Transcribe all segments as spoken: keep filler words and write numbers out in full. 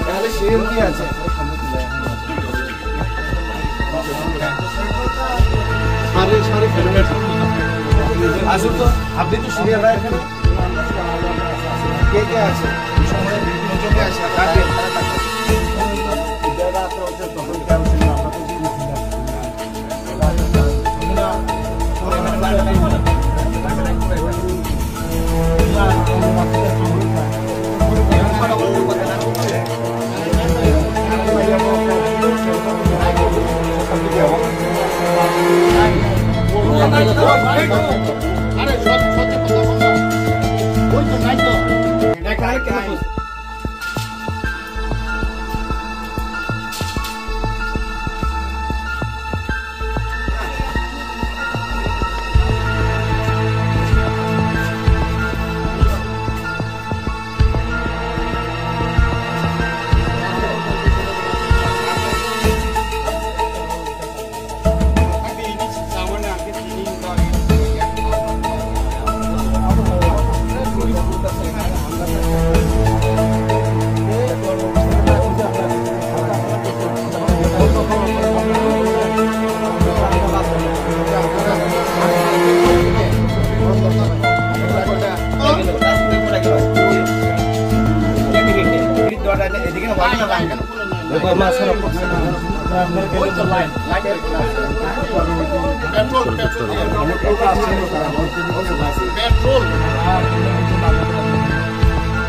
এখানে সিরিয়াল কি আছে? সারি সারি ফেলে আসুন তো, আপনি তো সিরিয়াল রায় এখানে। কে কে আছে? এই সময় বিভিন্ন চোখে আছে, কাকে?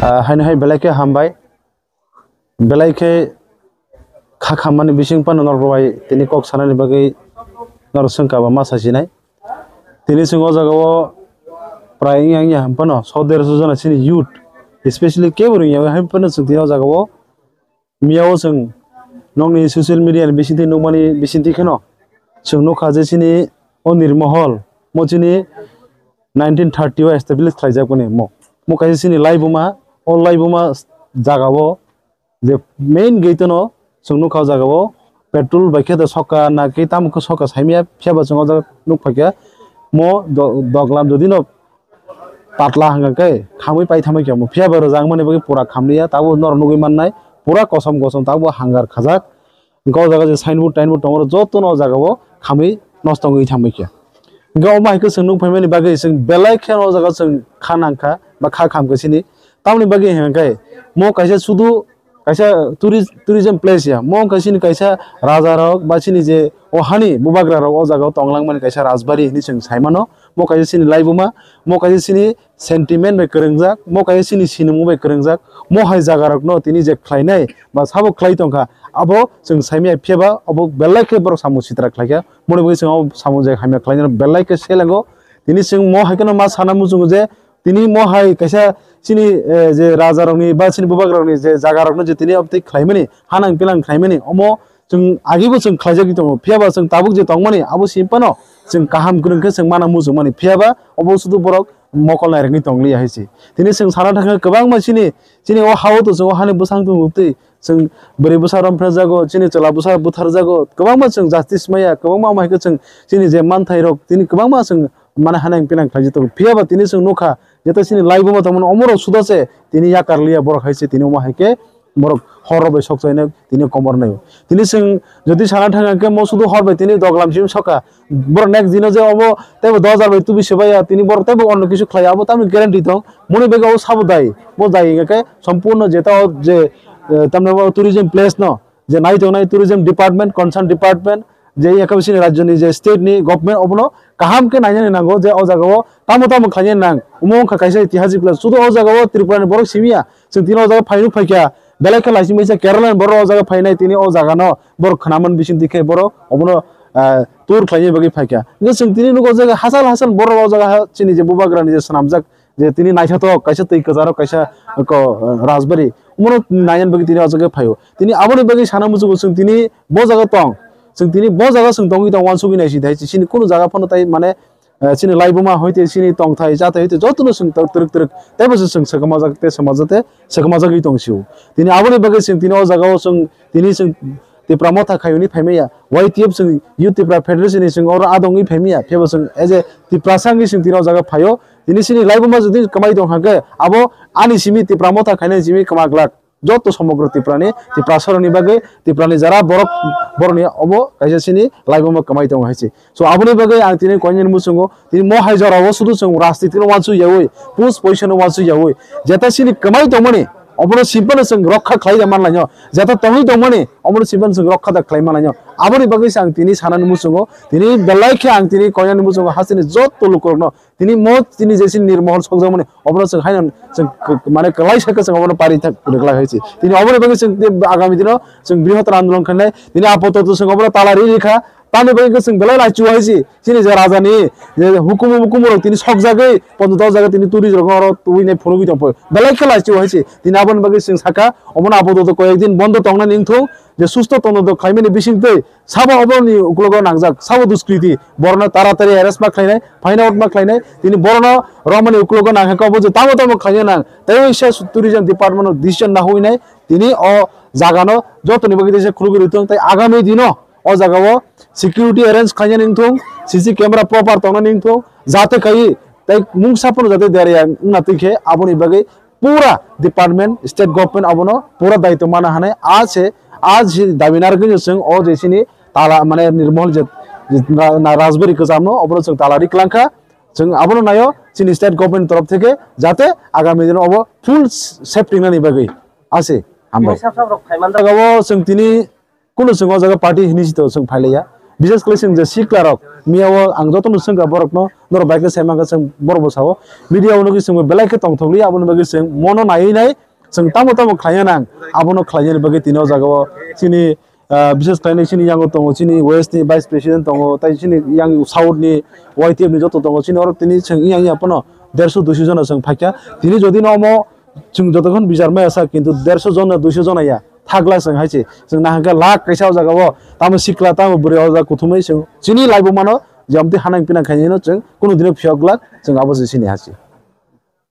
Ah, haino hai belai khe hambai. Belai khe kha khammani bising phano norok bai tini kok sanani bagwi norok swngkha ba ma sasinai. Tini chwng o jaga o prai wngya wngya hinphano so derso jona chini youth, especially kebo rwngya hinphano chwng tini o jaga o miya o chwng nokni social media ni bisingtwi nukmani bisingtwi kheno chwng nukha je chini o Nirmohol mo chini nineteen thirty o establish khlaijak boni mo. Mo kaisa chini laibuma, o laibuma jaga o je main gate no chwng nukha o jaga o petrol bai khe da sokha na khe tamo khe sokha saimaya, phiya ba chwng o jaga nukphaikha mo do-, doglam jodi no patla hwnkha khe khamwi pai thamwi khe mo, phiya ba rwjak mani bagwi pura khamliya, tabuk norok nugwi mannai pura kosom kosom tabuk hangar khajak. Hwnkhe o jaga je signboard tainboard tongo, jotono o jaga o khamwi nosto wngwi thangbai khe. Hwnkhe omo hai khe chwng nuk phaimani bagwi chwng belai kheno o jaga chwng kha nangkha ba kha khamkha sini. Tamoni bagwi hwnkhe mo kaisa sudu kaisa tourist, tourism place ya. Mo wngkha sini kaisa raja rok ba sini je o hani bubagra rok o jaga o tong langmani kaisa rajbari hinwi chwng sai mano. Mo kaisa sini laibuma, mo kaisa sini sentiment bai kwrwngjak, mo kaisa chini sinimung bai kwrwngjak, mo hai jaga rokno tini je khlainai ba sabo khlai tongkha, abo chwng saimaya, phiya ba abo belai khe borok samung sitra khlaikha, moni bagwi chwng abo samung je hamya khlainai belai khe selengo. Tini chwng mo hai kheno ma sana muchungo je tini mo hai kaisa chini, eh, je raja rokni ba chini bubagra rokni je jaga rokno je tini obtwi khlaimani, hanang pilang khlaimani, omo chwng agibo chwng khlaijagwi tongo, phiya ba chwng tabuk je tongmani abo simi phano chwng kaham kwrwng khe chwng mana muchungmani, phiya ba obo sudu borok mokol nairwgwi tongliya hai se. Tini chwng sana thangkha kwbangma chini, chini o ha-o to chwng o hani bwsang tong twi chwng bwrwi bwsa romphrejago, chini chwla bwsa butharjago, kwbangma chwng justice maya, kwbangma omo hai khe chwng chini je manthairok tini kwbangma chwng mane hanang pinang khlaijak tongo. Phiya ba tini chwng nukha, jeto chini laibuma tongmani omorok suda se tini yakar liya borok hai se tini omo hai khe borok horo bai sok chainai tini komor naio. Tini chwng jodi sana thang khe mo sudu hor bai tini doglam sim soka. Borok next dino je obo teibo dos hajar bai tubi se baiya, tini borok teibo onno kisu khlaiya, abo tamni guarantee tong. Moni bagwi abo sabo dai. Bo dai hingkhe sompurno jeta o je, eh, tamni bo tourism place no je nai tongnai tourism department, concern department, je yakha bisini rajyoni je state ni government obono kaham khe nainani nango je o jaga o tamo tamo khlainani nang. Omo wngkha kaisa itihasik place. Sudu o jaga o Tripura ni borok simi ya. Chwng tini o jaga phainuk phaikha. Belai khe laising baisa Kerala ni borok o jaga phainai tini o jaga no borok khnaman bising twi khe borok obono, ah, tour khlaina bagwi phaikha. Hwnkhe chwng tini nugo o jaga hachal hachal borok o jaga ha chini je bubagra ni je swnamjak je tini naithotok kaisa twi kwcharo kaisa ko, ah, rajbari omono nainani bagwi tini o jaga phaio. Tini aboni bagwi sana muchungo chwng tini bo jaga tong. Chwng tini bo jaga chwng tongwi tong uansugwi naisidi hai chini kunu jaga phano tai mane, eh, chini laibuma hoite chini tongthai chathai hoite jotono chwng twrwk twrwk teibo se chwng swkmajak tei swmajak tei swkmajagwi tong sio. Tini aboni bagwi chwng tini o jaga o chwng tini chwng Tipra Motha khaiyoni phaimaya, Y T F chwng Youth Tipra Federation ni chwng oro adongwi phaimaya, phiyaba chwng as a Tiprasa wngwi chwng tini o jaga phaio. Tini chini laibuma jodi kwmai tong hwnkhe, abo ani simi Tipra Motha khainai simi kwma glak. Joto somogro Tiprani, Tiprasarokni bagwi, Tiprani jara borok, borokni obo kaisa chini laibuma kwmai tongo hai se. So, aboni bagwi ang tini koinani muchungo, tini mo hai jorao sudu chwng rajniti no uansuk yaui, post position no uansuk yaui, jeta chini kwmai tongmani, obono siphano chwng rokha khlai da manlaino, jeta tongwi tongmani, obono siphano chwng rokha da khlai manlaino. Aboni bagwi se ang tini sanani muchungo, tini belai khe ang tini koinani muchungo hasteni joto lukurokno, tini mo tini je chini nirmohol sokjakmani, obono chwng haino chwng k-, mane kwlai sakhe chwng obono pari thak rwglai hai se. Tini oboni bagwi chwng tei agami dino chwng brihottor andolon khainai, tini apatot chwng obono tala ri rikha, tamni bagwi chwng belai laichu hai se. Chini je rajani je hukumu mukumu rok tini sokjagwi ponjo dol jaga tini turi rok oro tubui nai phunugwi tongphai. Belai khe laichu hai se. Tini aboni bagwi chwng sakha, obono apatot koyek din bondo tongnani wngthung, je susto tongthok khlaimani bisingtwi sabo oboroni uklogo nangjak, sabo duskriti, borokno taratari arrest ma khlainai, find out ma khlainai, tini borokno romani uklogo nangkha khe obo je tamo tamo khlaina nang, tei waisa tourism department no decision nahuinai, tini o jagano jotoni bagwi teisa khulugwi rwthwng, tei agami dino o jagao security arrange khlainani wngthung, C C camera proper tongnani wngthung, jate kai tei mungsa phano jate derya wngna twi khe aboni bagwi pura department, state government abono pura daitw mana hanai, a se, a se dabi narwknai chwng o je chini tala, mane, nirmohol je, je na, na rajbari kwchamno obono chwng tala ri kwlangkha. Chwng abono naio chini state government torof theke jate agami dino obo full safety nani bagwi. A se, hambai. Tini sab sab rok phaiman da. Jagao chwng tini Kunu chwng o jaga party hinwi sito chwng phailaiya. Bises khlai chwng je sikla rok, miya o ang jotono swngkha borokno, norok bai khe sai mankha chwng borok bo sao. Media o nugwi chwng belai khe tongthok liya, aboni bagwi chwng mono naiwi nai chwng tamo tamo khlaina nang, abono khlainani bagwi tini o jaga o chini, ah, bises khlai nai chini yango tongo, chini west ni vice president tongo, tai chini yang south ni Y T F ni joto tongo, chini oro tini chwng yang yang phano derso duiso jona chwng phaikha. Tini jodi no omo chwng jotokhon bijar maya sa, kintu derso jona, duiso jona ya. Thagla chwng hai se, chwng nahakhe lakh kaisa o jaga o, tamo sikla, tamo bwrwi o jaga kuthumwi chwng chini laibuma no jemtwi hanang pinang khainai no chwng kunu dino phiyok glak, chwng abo se chini ha se.